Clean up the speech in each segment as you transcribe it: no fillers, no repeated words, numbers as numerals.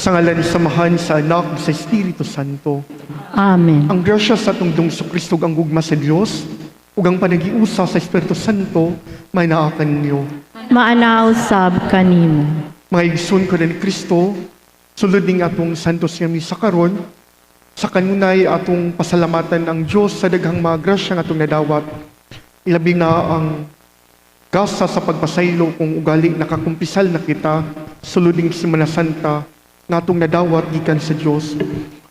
Sa ngalan sa Amahan, sa Anak, sa Espiritu Santo. Amen. Ang grasya sa atong Ginoong Kristo, ang gugma sa Dios, ug ang panagiusa sa Espiritu Santo, may naa kaninyo. Maana usab kanimo. Mga igsoon ko ni Kristo, sulod ning atong Santos nga Misa karon, sa kanunay atong pasalamatan ang Dios sa daghang mga grasya nga atong nadawat. Ilabi na ang gasa sa pagpasaylo kung ugali nakakumpisal na kita, sulod ning Semana Santa nga atong nadawat gikan sa Dios,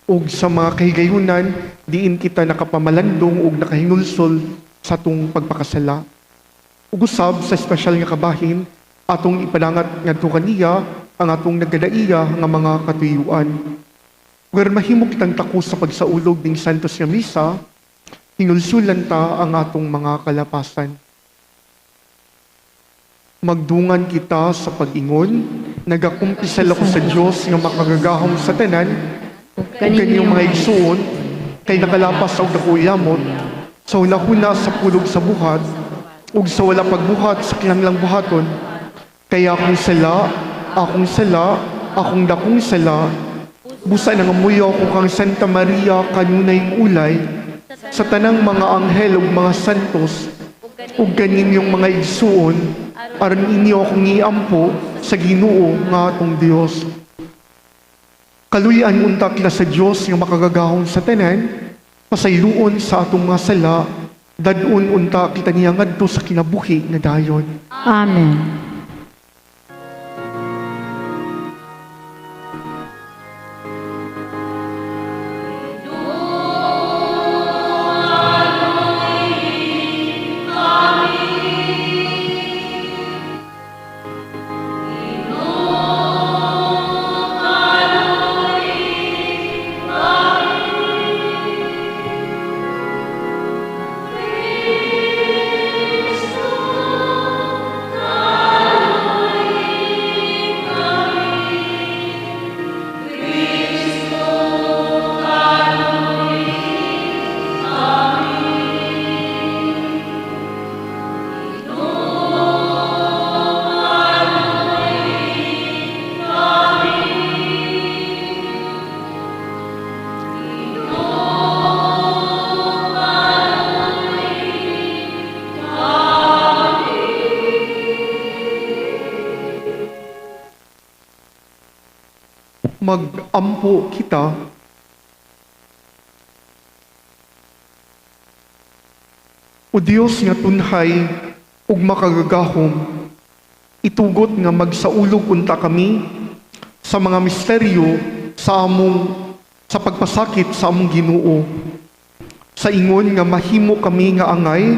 ug sa mga kahigayunan diin kita nakapamalandong ug nakahinulsol sa atong pagpakasala. Ug usab sa espesyal nga kabahin atong ipadangat ngadto kaniya ang atong nagkadaiya nga mga katuyuan. Ug mahimo kitang takos sa pagsaulog ning Santos nga Misa, hinulsulan ta ang atong mga kalapasan. Magdungan kita sa pag-ingon, nagakumpisal ako sa Dios nga makagagahom sa tanan, ug kaninyong mga igsuon, kay nakalapas og dako yamot, sa hunahuna sa pulog sa buhat, ug sa wala pagbuhat sa kinahanglang buhaton. Kaya akong sala, akong sala, akong dakong sala, busa nangamuyo ko kang Santa Maria kanunay ulay, sa tanang mga anghel ug mga santos, ug kaninyong mga igsuon, aron inyo akong iampo sa Ginoo nga atong Dios. Kaluy-an unta kita sa Dios nga makagagahom sa tanan, pasayloon sa atong mga sala, dad-on unta kita niya ngadto sa kinabuhi nga dayon. Amen. Magampo kita. O Dios nga tunhay ug makagagahom, itugot nga magsaulog unta kami sa mga misteryo sa among sa pagpasakit sa among Ginoo, sa ingon nga mahimo kami nga angay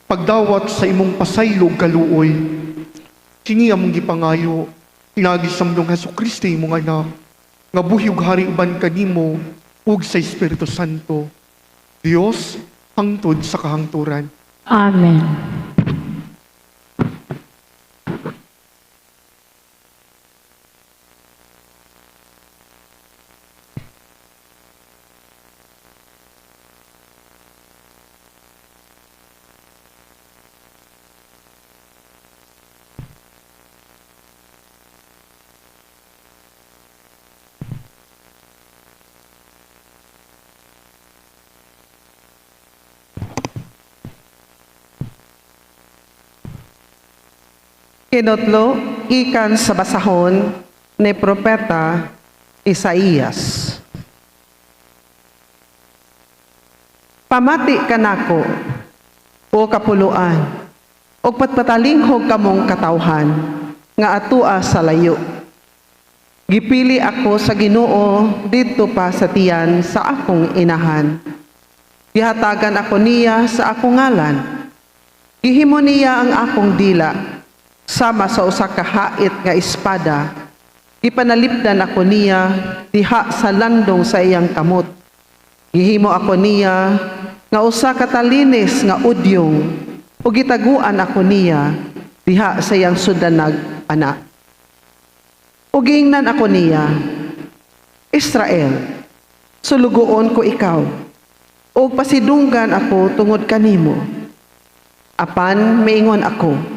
pagdawat sa imong pasaylo ug kaluoy. Kini among gipangayo pinaagi sa among Hesus Kristo imong anak, nga buhi ug hari uban kanimo ug sa Espiritu Santo, Dios hangtod sa kahangturan. Amen. Kinutlo, ikan sa basahon ni Propeta Isaías. Pamati kanako, o kapuluan, og patpatalinghog kamong katawhan, nga atua sa layo. Gipili ako sa Ginoo didto pa sa tiyan sa akong inahan. Gihatagan ako niya sa akong ngalan. Gihimo niya ang akong dila, sama sa usa ka hait nga espada. Gipanalipdan ako niya diha sa landong sa iyang kamot. Gihimo ako niya nga usa ka talinis nga udyong, ug gitaguan ako niya diha sa iyang sudanag ana. Ug giingnan ako niya, Israel, sulugoon ko ikaw, ug pasidunggan ako tungod kanimo. Apan miingon ako,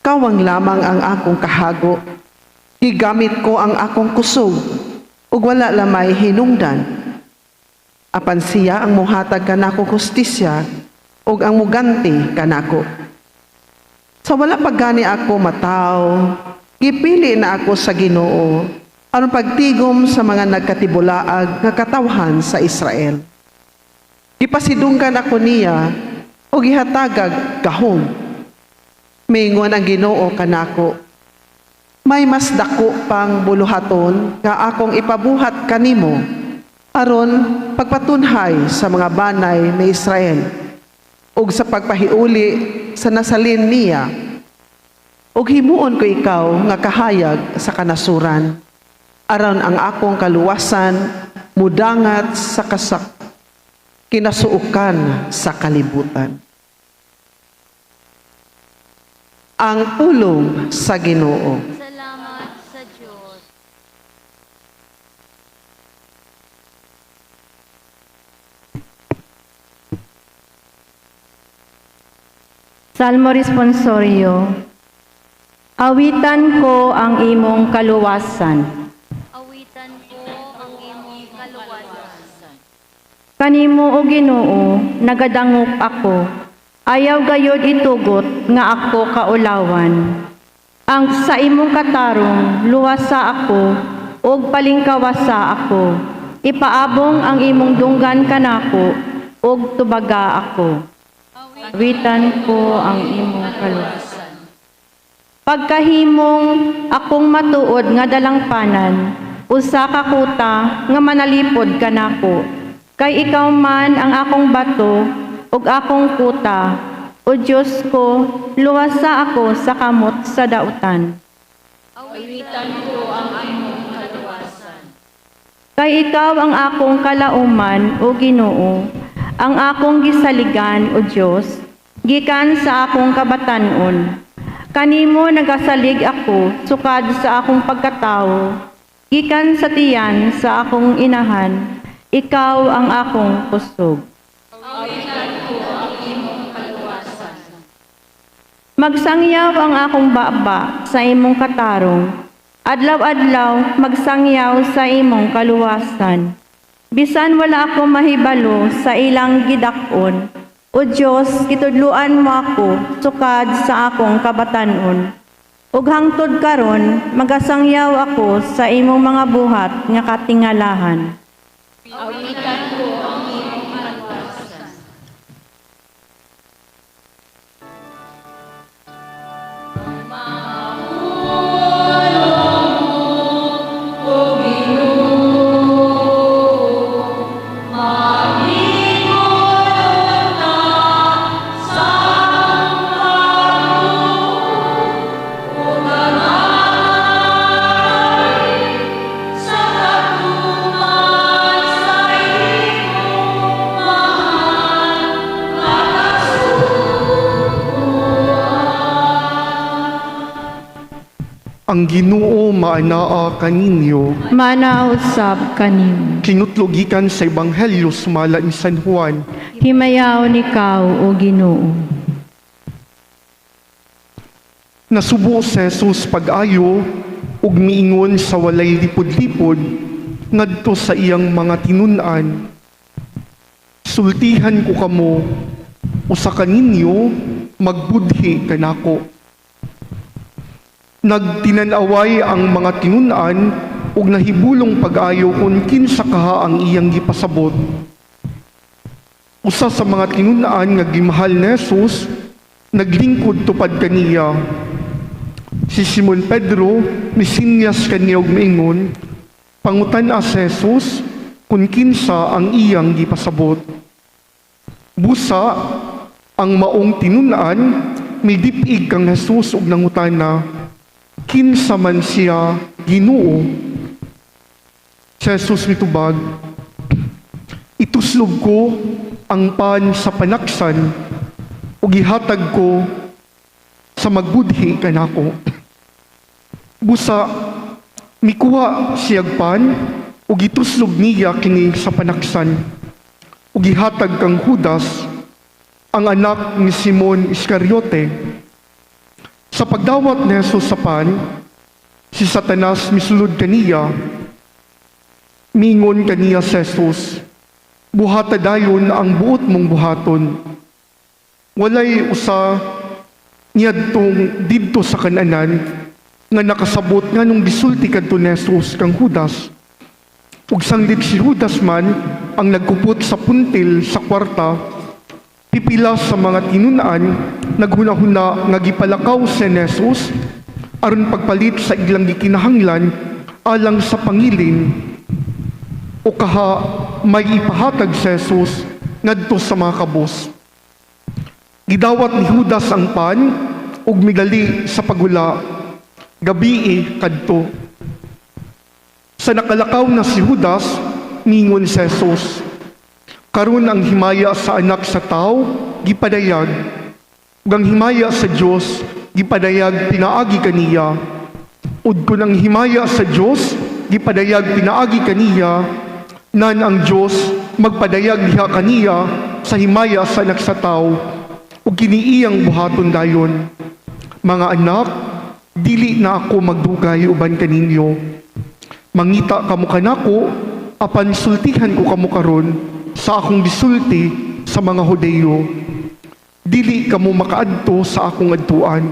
kawang lamang ang akong kahago, Gigamit ko ang akong kusog ug wala lamay hinungdan. Apan siya ang muhatag kanako hustisya ug ang muganti kanako. Sa wala pa gani ako mataw, gipili na ako sa Ginoo aron pagtigom sa mga nagkatibulaag nga katawhan sa Israel. Gipasidunggan ako niya ug gihatagag gahom. Miingon ang Ginoo kanako, may mas dako pang buluhaton nga akong ipabuhat kanimo aron pagpatunhay sa mga banay ni Israel ug sa pagpahiuli sa nasalin niya, ug himuon ko ikaw nga kahayag sa kanasuran aron ang akong kaluwasan mudangat sa kinasuokan sa kalibutan. Ang pulong sa Ginoo. Salamat sa Diyos. Salmo Responsorio. Awitan ko ang imong kaluwasan. Awitan ko ang imong kaluwasan. Kanimo, o Ginoo, nagadangop ako. Ayaw gayod itugot nga ako kaulawan. Ang sa imong katarong, luwasa ako ug palingkawasa ako. Ipaabong ang imong dunggan kanako ug tubaga ako. Awitan ko ang imong kaluwasan. Pagkahimong akong matuod nga dalangpanan, usa ka kuta nga manalipod kanako. Kay ikaw man ang akong bato ug akong kuta. O Dios ko, luwasa ako sa kamot sa dautan. Awitan ko ang imong kaluwasan. Kay ikaw ang akong kalauman, o Ginoo, ang akong gisaligan, o Dios, gikan sa akong kabatan-on. Kanimo nagasalig ako sukad sa akong pagkatawo, gikan sa tiyan sa akong inahan, ikaw ang akong kusog. Awitan ko ang imong kaluwasan. Magsangyaw ang akong baba sa imong katarong. Adlaw-adlaw magsangyaw sa imong kaluwasan. Bisan wala ako mahibalo sa ilang gidak-on, o Dios, gitudluan mo ako sukad sa akong kabatan-on. Ug hangtod karon magasangyaw ako sa imong mga buhat nga katingalahan. Awitan ko ang imong kaluwasan. Ang Ginoo maanaa kaninyo. Manausap kanimo. Kinutlogikan sa Ebanghelyo sumala ni San Juan. Himayaon ikaw, o Ginoo. Nasubo si Jesus pag-ayo ug miingon sa walay lipod-lipod ngadto sa iyang mga tinun-an. Sultihan ko kamo, usa kaninyo magbudhi kanako. Nagtinan-away ang mga tinun-an ug nahibulong pag-ayo kung kinsa kaha ang iyang gipasabot. Usa sa mga tinun-an nga gimahal ni Jesus naglingkod tupad kaniya. Si Simon Pedro misinyas kaniya og miingon, pangutan-a si Jesus kung kinsa ang iyang gipasabot. Busa ang maong tinun-an midip-ig kang Jesus ug nangutana, kinsa man siya, Ginoo? Si Jesus mitubag, ituslob ko ang pan sa panaksan ug gihatag ko sa magbudhi kanako. Busa mikuha siyag pan ug gituslob niya kini sa panaksan ug gihatag kang Judas, ang anak ni Simon Iscariote. Sa pagdawat ni Jesus sa pan, Si Satanas misulod kaniya, mingon kaniya si Jesus, "Buhata dayon ang buot mong buhaton." Walay usa niadtong didto sa kananan nga nakasabot nganong gisulti kadto ni Jesus kang Judas. Ug sanglit si Judas man ang nagkupot sa puntil sa kwarta, pipila sa mga tinun-an naghuna-huna nga gipalakaw si Jesus aron pagpalit sa ilang gikinahanglan alang sa pangilin o kaha may ipahatag si Jesus ngadto sa mga kabos. Gidawat ni Judas ang pan ug migali sa pagula. Gabii kadto. Sa nakalakaw na si Judas, ningon si Jesus, "Karon ang himaya sa Anak sa Tao gipadayag, ug ang himaya sa Dios gipadayag pinaagi kaniya. Ug kun ang himaya sa Dios gipadayag pinaagi kaniya, nan ang Dios magpadayag diha kaniya sa himaya sa Anak sa Tao, ug kini iyang buhaton dayon. Mga anak, dili na ako magdugay uban kaninyo. Mangita kamo kanako, apan sultihan ko kamo karon sa akong gisulti sa mga Hudeyo. Dili kamo makaadto sa akong adtuan."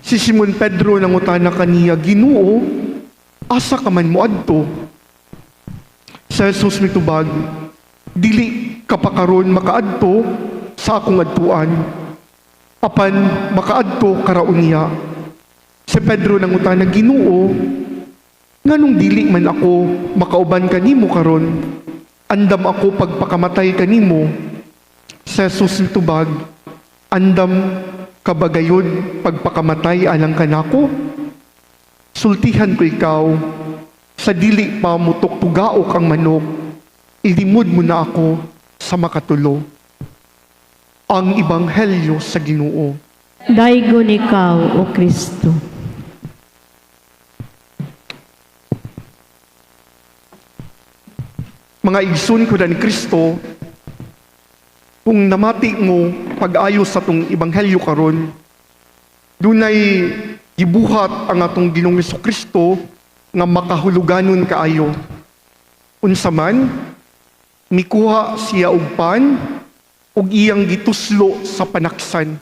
Si Simon Pedro nangutana kaniya, "Ginoo, asa ka man moadto?" Si Jesus mitubag, "Dili ka pa karon makaadto sa akong adtuan, apan makaadto ka ra unya." Si Pedro nangutana, "Ginoo, nganong dili man ako makauban kanimo karon? Andam ako pagpakamatay kanimo." Si Jesus mitubag, "Andam ka ba gayud pagpakamatay alang kanako? Sultihan ko ikaw, sa dili pa mutuktugaok ang manok, ilimod mo na ako sa makatulo." Ang Ebanghelyo sa Ginoo. Daygon ikaw, O Kristo. Mga igsoon ko ni Kristo, kung namati mo pag-ayo sa atong ebanghelyo karon, dunay gibuhat ang atong Ginoong Kristo nga makahuluganon kaayo. Unsa man, mikuha siya og pan ug iyang gituslo sa panaksan.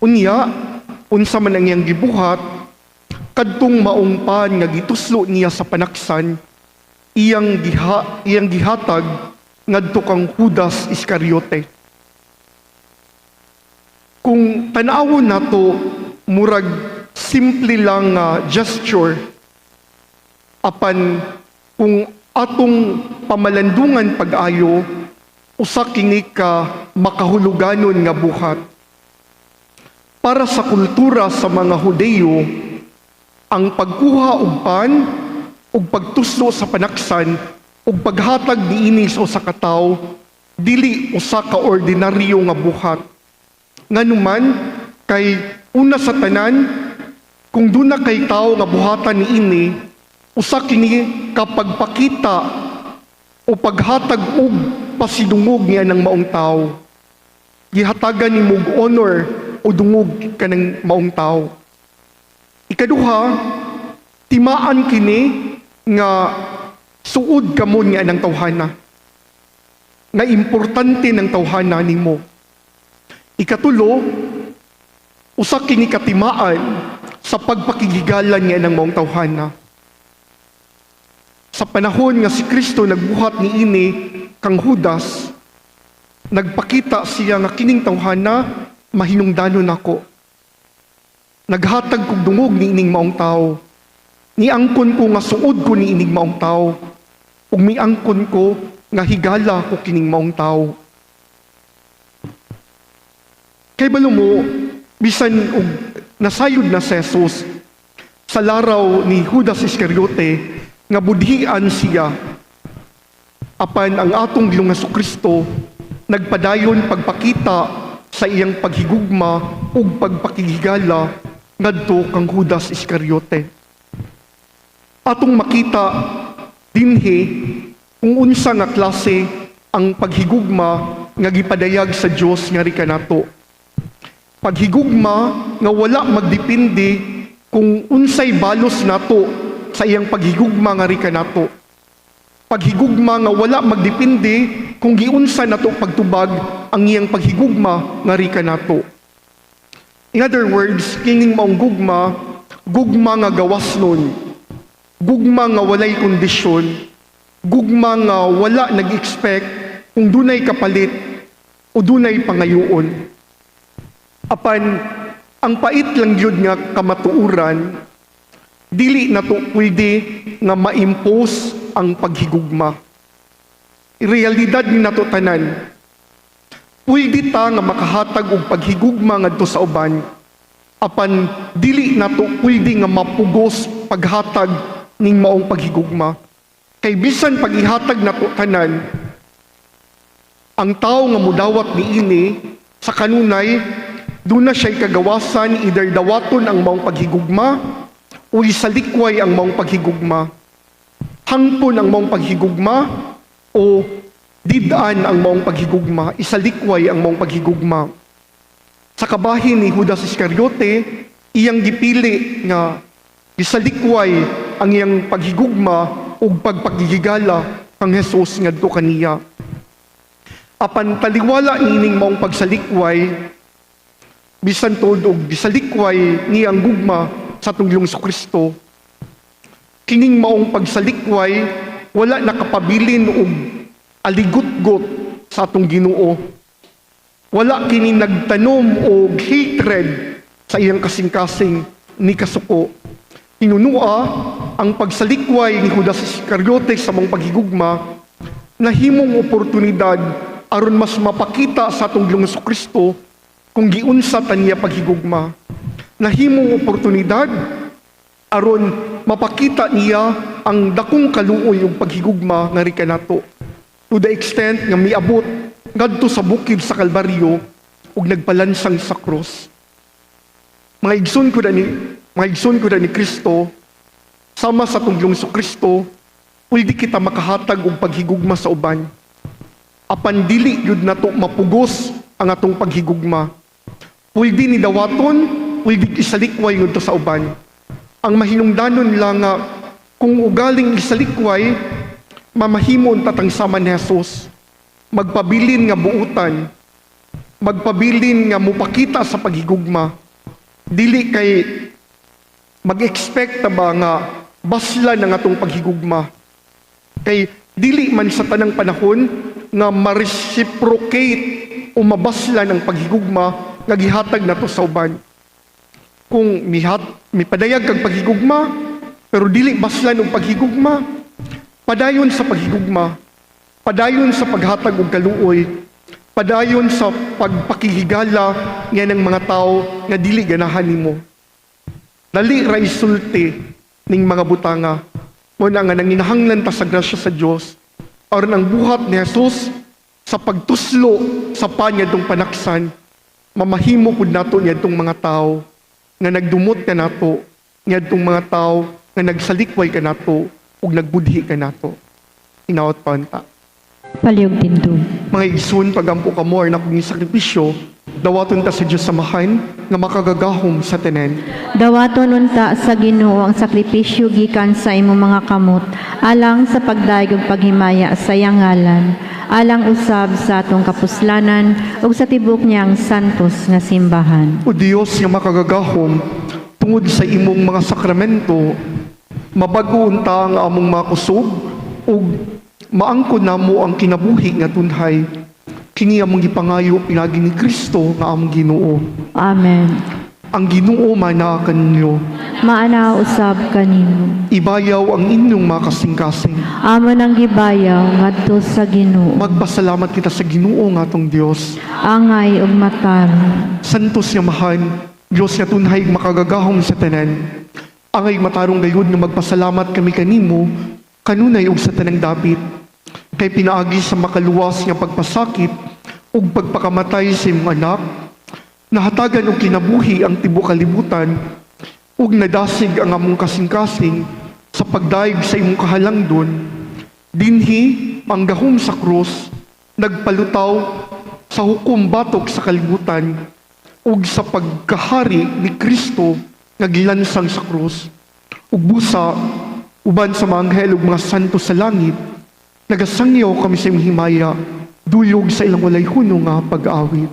Unya, unsa man ang iyang gibuhat, kadtong maong pan nga gituslo niya sa panaksan, iyang gihatag ngadto kang Judas Iscariote. Kung tan-awon nato, murag simple lang nga gesture, apan kung atong pamalandungan pag-ayo, usa kini ka makahuluganon nga buhat. Para sa kultura sa mga Hudeyo, ang pagkuha og pan ug pagtuslo sa panaksan ug paghatag niini sa usa ka tawo dili usa ka ordinaryo nga buhat. Nganuman kay una sa tanan, kung duna kay tawo nga buhatan niini, usa kini ka pagpakita o paghatag og pasidungog niya ng maong tawo. Gihatagan nimo og honor o dungog kanang maong tawo. Ikaduha, timaan kini nga suod kamo niya ng tawhana, nga importante ng tawhana nimo. Ikatulo, usa kini katimaan sa pagpakighigala niya ng maong tawhana. Sa panahon nga si Kristo nagbuhat niini kang Judas, nagpakita siya nga kining tawhana mahinungdanon nako. Naghatag kog dungog niining maong tawo. Niangkon ko nga suod ko niining maong tawo. Ug miangkon ko nga higala ko kining maong tawo. Kay balo mo, bisan og nasayod na si Jesus sa laraw ni Judas Iscariote nga budhian siya, apan ang atong Ginoong Kristo nagpadayon pagpakita sa iyang paghigugma ug pagpakighigala ngadto kang Judas Iscariote. Atong makita dinhi kung unsa nga klase ang paghigugma nga gipadayag sa Dios ngari kanato. Paghigugma nga wala magdepende kung unsay balos nato sa iyang paghigugma nga kanato. Paghigugma nga wala magdepende kung giunsa nato pagtubag ang iyang paghigugma nga kanato. In other words, kining maong gugma, gugma nga gawas nun, gugma nga walay kondisyon, gugma nga wala nag-expect kung dunay kapalit o dunay pangayoon. Apan, ang pait lang gyud nga kamatuoran, dili nato pwede nga ma-impose ang paghigugma. Realidad ni nato tanan. Pwede ta nga makahatag og paghigugma ngadto sa uban, apan dili nato pwede nga mapugos paghatag ning maong paghigugma. Kay bisan pag-ihatag nato tanan, ang tao nga mudawat niini sa kanunay, duna siya'y kagawasan, either dawaton ang maong paghigugma o isalikway ang maong paghigugma. Hangpon ang maong paghigugma o didaan ang maong paghigugma, isalikway ang maong paghigugma. Sa kabahin ni Judas Iscariote, iyang gipili nga isalikway ang iyang paghigugma ug pagpagigigala kang Jesus ngadto kaniya. Apan taliwala niining maong pagsalikway, bisan tuod og gisalikway niya ang gugma sa atong Ginoong Kristo, kining maong pagsalikway wala nakapabilin og aligutgot sa atong Ginoo. Wala kini nagtanom og hatred sa iyang kasing-kasing ni kasuko. Hinunua, ang pagsalikway ni Judas Iscariote sa maong paghigugma nahimong oportunidad aron mas mapakita sa atong Ginoong Kristo kung giunsa ta niya paghigugma. Nahimong oportunidad aron mapakita niya ang dakong kaluoy ug paghigugma nga kanato, to the extent nga miabot ngadto sa bukid sa Kalbaryo ug nagpalansang sa krus. Mga igsoon ko ni Kristo, sama sa atong Ginoong Kristo, pwede kita makahatag og paghigugma sa uban. Apan dili gyud nato mapugos ang atong paghigugma. Pwede ni dawaton, pwede isalikway ngadto sa uban. Ang mahinungdanon lang nga kung ugaling isalikway, mamahimon ta tang sama ni Jesus. Magpabilin nga buutan, magpabilin nga mupakita sa paghigugma. Dili kay mag-expect ta ba nga baslan ang atong paghigugma. Kay dili man sa tanang panahon nga ma-reciprocate o mabaslan ang paghigugma nga gihatag nato sa uban. Kung mipadayag kag paghigugma, pero dili baslan og paghigugma, padayon sa paghigugma, padayon sa paghatag og kaluoy, padayon sa pagpakihigala nga ng mga tao nga dili ganahan nimo. Dali ra isulti ning mga butanga. Mao na nga nanginahanglan ta sa grasya sa Dios aron ang buhat ni Jesus sa pagtuslo sa panyadong panaksan, mamahimo pud nato niadtong mga tao nga nagdumot kanato, niadtong mga tao nga nagsalikway kanato ug nagbudhi kanato. Hinaot pa unta. Palihog tindog. Mga igsoon, pagampo kamo aron akong sakripisyo, dawaton ta sa Dios Amahan nga makagagahom sa tanan. Dawaton unta sa Ginoo ang sakripisyo gikan sa imong mga kamot alang sa pagdayeg ug paghimaya sa iyang ngalan, alang usab sa atong kapuslanan ug sa tibok niyang santos nga simbahan. O Dios nga makagagahom, tungod sa imong mga sakramento, mabago unta ang among mga kusog ug maangkon namo ang kinabuhi nga tunhay. Kini among gipangayo pinaagi ni Kristo nga among Ginoo. Amen. Ang Ginoo maanaa kaninyo. Maana usab kanimo. Ibayaw ang inyong mga kasing-kasing. Amo nang gibayaw ngadto sa Ginoo. Magpasalamat kita sa Ginoo nga atong Dios. Angay ug matarong. Santos nga Amahan, Dios nga tunhay makagagahom sa tanan. Angay matarong gayud nga magpasalamat kami kanimo kanunay ug sa tanang dapit. Kay pinaagi sa makaluwas nga pagpasakit ug pagpakamatay sa imong anak, nahatagan og kinabuhi ang tibuok kalibutan ug nadasig ang among kasing-kasing sa pagdayeg sa imong kahalangdon. Dinhi ang gahom sa krus nagpalutaw sa hukom batok sa kalibutan. ug sa pagkahari ni Kristo nga gilansang sa krus. Ug busa uban sa mga anghel ug mga santo sa langit, nagasangyaw kami sa imong himaya, duyog sa ilang walay hunong nga pag-awit.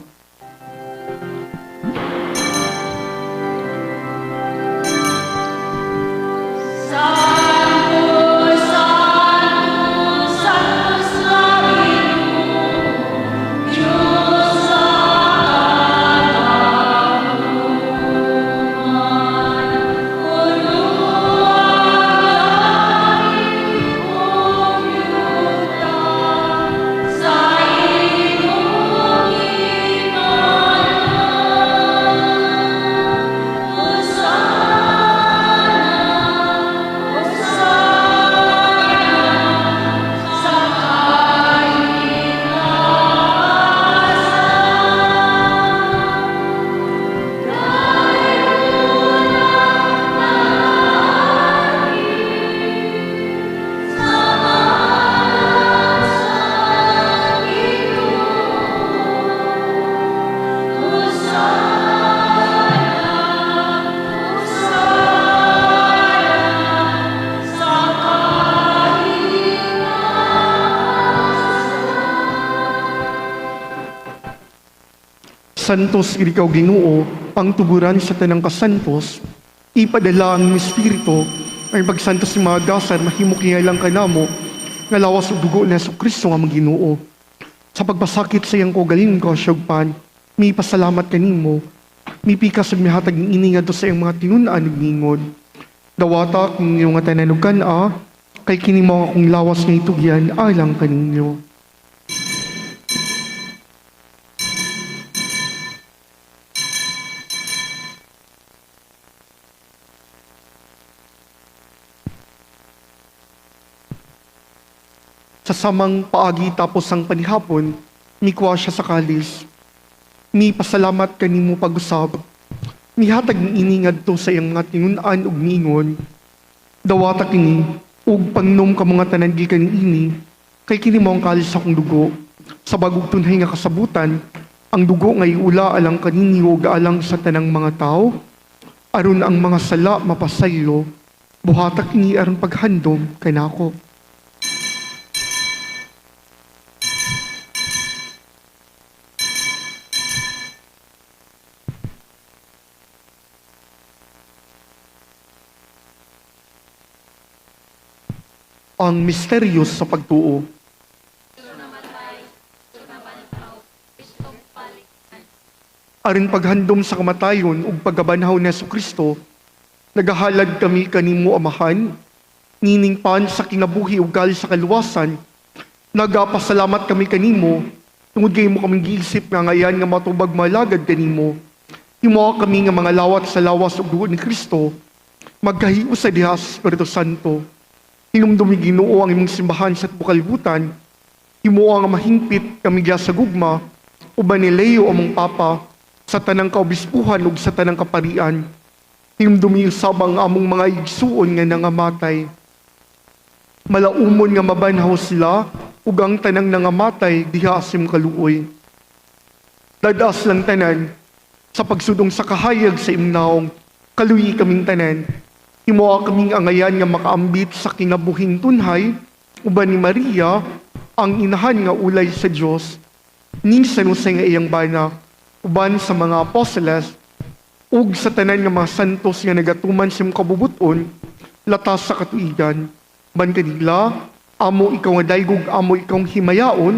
Santos ikaw Ginoo, ang tuburan sa tanang kasantos, ipadala ang Espiritu ay pagsantos ng mga gasar mahimo lang kanamo nga lawas ug dugo ni Hesukristo nga among Ginoo. Sa pagpasakit sa iyang kaugalingon kasyugpan, mi pasalamat kanimo, mipikas ug mihatag ning ini ngadto sa iyang mga tinun-an ug ningon. Dawata kung inyong nga tanan ug kan-a, kay kini mao akong lawas nga itugyan alang kaninyo. Sa samang paagi tapos ang panihapon, mikuha siya sa kalis. Mi pasalamat kanimo pag-usab. Mihatag ni ini ngadto sa iyang mga tinun-an ug miingon. Dawata kini ug pagnom ka mga tanan gikan niini, kay kini mao ang kalis sa akong dugo. Sa bagong tunhay nga kasabutan, ang dugo nga iula alang kaninyo ug alang sa tanang mga tawo, aron ang mga sala mapasaylo, buhata kini aron paghandom kanako. Ang misteryo sa pagtuo. Aron paghandom sa kamatayon ug pagkabanhaw ni Hesukristo, nagahalad kami kanimo Amahan, nining pan sa kinabuhi ug gali sa kaluwasan. Nagapasalamat kami kanimo tungod kay imo kaming giisip nga ngayan nga matubag malagad kanimo. Himoa kami nga mga lawat sa lawas ug dugo ni Kristo, magkahiusa diha sa Espiritu Santo. Hinumdumi Ginoo ang imong simbahan sa tibuok kalibutan, himoa nga mahingpit kami diha sa gugma, uban ni Leo among Papa, sa tanang kaobispuhan ug sa tanang kaparian. Hinumdumi usab ang among mga igsuon nga nangamatay. Malaumon nga mabanhaw sila ug ang tanang nangamatay diha sa imong kaluoy. Dadas lang tanan sa pagsudong sa kahayag sa imong naong, kaluyi kaming tanan. Himoa kaming angayan nga makaambit sa kinabuhing tunhay, uban ni Maria, ang inahan nga ulay sa Dios, ning sanusay nga iyang bana, uban sa mga apostoles, ug sa tanan nga mga santos nga nagatuman sa imong kabubuton, latas sa katuigan. Ban kanila, amo ikaw nga daygog, amo ikaw ang himayaon,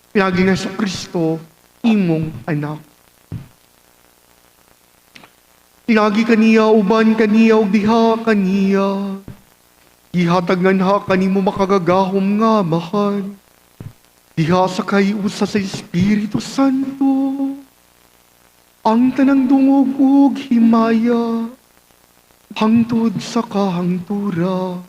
pinagi nga sa Kristo, imong anak. Tinagi kaniya, uban kaniya, ug diha kaniya. Gihatag nganha kanimo makagagahom nga Amahan. Diha sa kahiusa sa Espiritu Santo, ang tanang dungog ug himaya, hangtod sa kahangtura.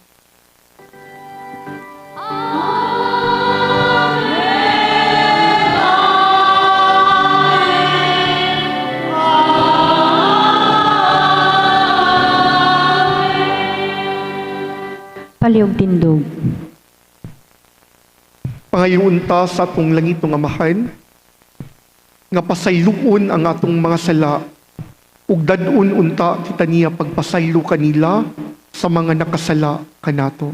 Palihog tindog. Pangayoon ta sa atong langitong Amahan, Nga pasayloon ang atong mga sala ug dad-on unta kita niya pagpasaylo kanila sa mga nakasala kanato.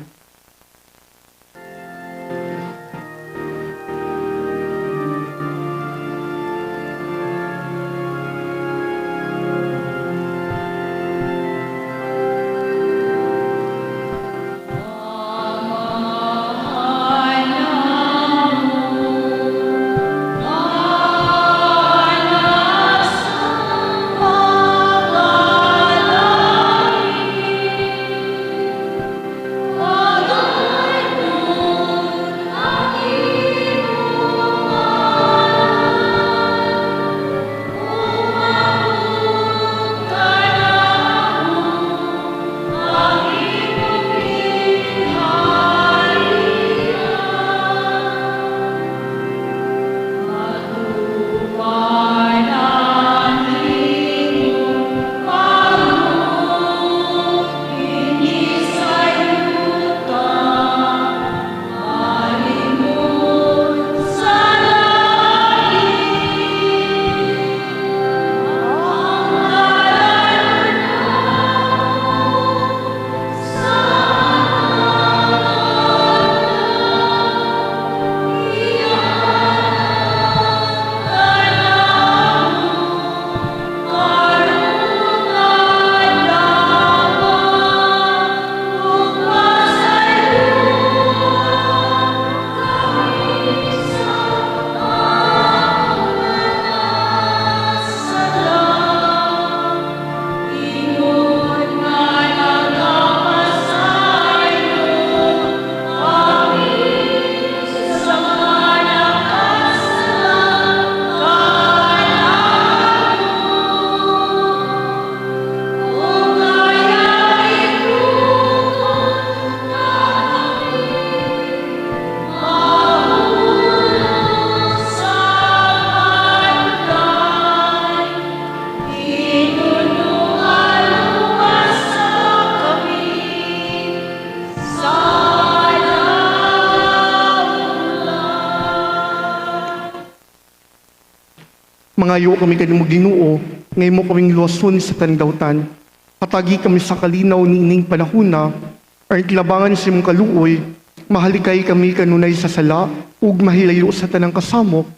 Mangayo kami kanimo, Ginoo, nga imo kaming luwason sa tandawtan. Hatagi kami sa kalinaw niining panahona, aron labangan sa imong kaluoy, mahalikay kami kanunay sa sala ug mahilayo sa tanang kasamok,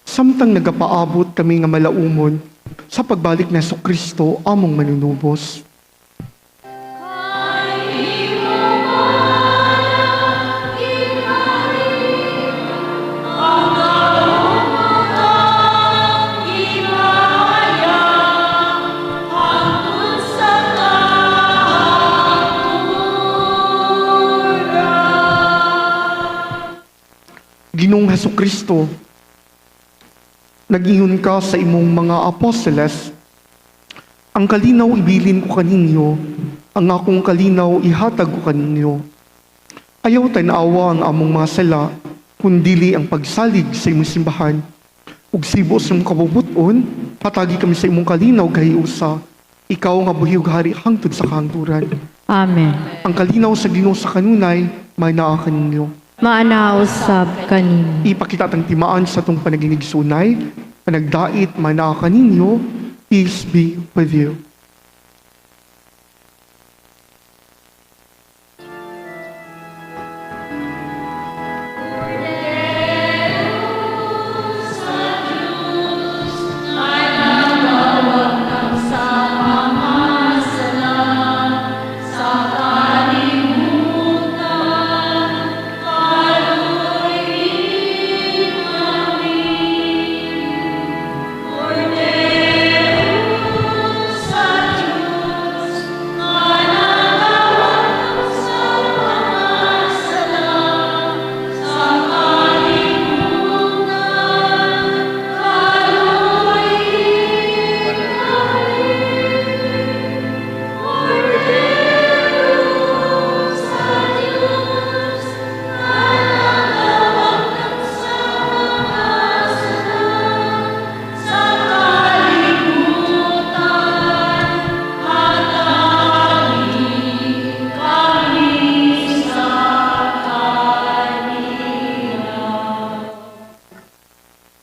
samtang nagapaabot kami nga malaumon sa pagbalik ni Kristo among manunubos. Ginoong Hesus Kristo, nag-ingon ka sa imong mga apostoles, "Ang kalinaw ibilin ko kaninyo, ang akong kalinaw ihatag ko kaninyo. Ayaw tan-awa ang among mga sala, kundili ang pagsalig sa imong simbahan. Ug sibo sa imong kabubut-on, hatagi kami sa imong kalinaw kahiusa, ikaw nga buhi ug hari hangtod sa kahangturan." Amen. Ang kalinaw sa Ginoo sa kanunay, manaa kaninyo. Maana usab kanimo. Ipakita tang timaan sa atong panaginigsunay, panagdait, manaa kaninyo. Peace be with you.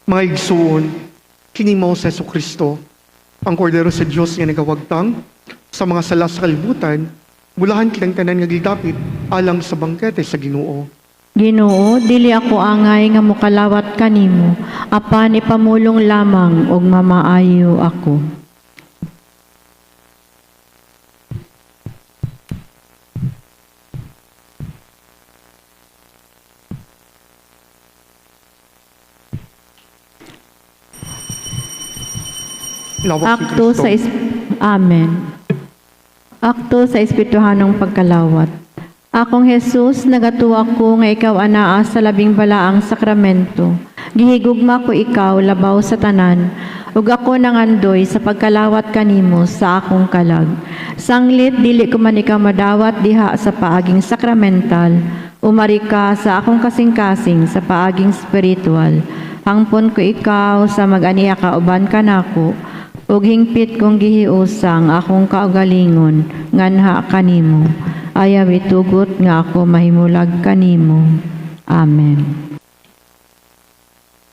Mga igsoon, Kini mao si Hesus Kristo, ang kordero sa Dios nga nagawagtang sa mga sala sa kalibutan, bulahan kitang tanan nga gidapit alang sa bangkete sa Ginoo. Ginoo, dili ako angay nga mokalawat kanimo, apan ipamulong lamang ug mamaayo ako. Lawak si Akto Kristo. sa Amen. Akto sa Espirituhanong pagkalawat. Akong Jesus, nagatuwa ko nga ikaw anaa sa labing balaang sakramento. Gihigugma ko ikaw labaw sa tanan, ug ako nangandoy sa pagkalawat kanimo sa akong kalag. Sanglit dili ko man ikaw madawat diha sa paaging sakramental, umari ka sa akong kasing-kasing sa paaging spiritual. Hangpon ko ikaw sa mag-aniya ka uban kanako, ug hingpit kong gihiusa ang akong kaugalingon nganha kanimo. Ayaw itugot nga ako mahimulag kanimo. Amen.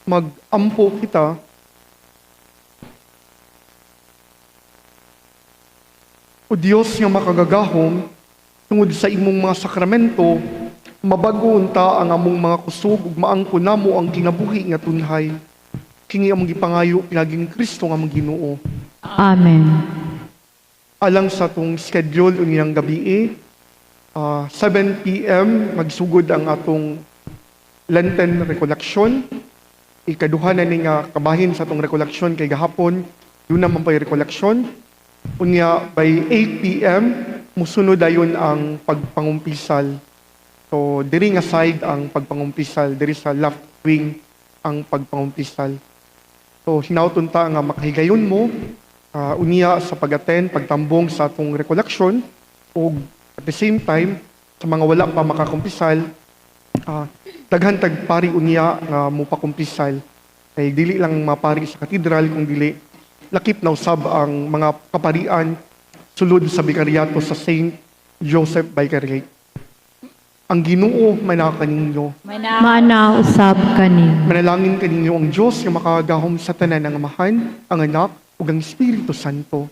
Mag-ampo kita. O Dios nga makagagahom, tungod sa imong mga sakramento, mabago unta ang among mga kusog ug maangko namo ang kinabuhi nga tunhay. Kini among gipangayo pinaagi ni Kristo nga among Ginoo. Amen. Alang sa atong schedule unyang gabi, 7 p.m. magsugod ang atong Lenten recollection. Ikaduha na ni nga kabahin sa atong recollection kay gahapon, duna man pa'y recollection. Unya by 8 p.m. musunod dayon ang pagpangumpisal. So diri nga side ang pagpangumpisal, diri sa left wing ang pagpangumpisal. So hinawton ta nga makahigayon mo unya sa pag-attend, pagtambong sa atong recollection ug at the same time sa mga wala pa makakumpisal, daghan tag pari unya nga mopakumpisal. Kay dili lang mapari sa katedral kung dili lakip na usab ang mga kaparian sulod sa bikariato sa Saint Joseph Vicariate. Ang Ginoo manaa kaninyo. Maana usab kanimo. Manalangin kaninyo ang Dios nga makagahom sa tanan, ang Amahan, ang Anak ug ang Espiritu Santo.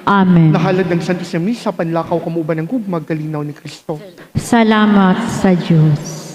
Amen. Nahalad ng Santos nga Misa, panlakaw kamo uban ang gugma, kalinaw ni Kristo. Salamat sa Diyos.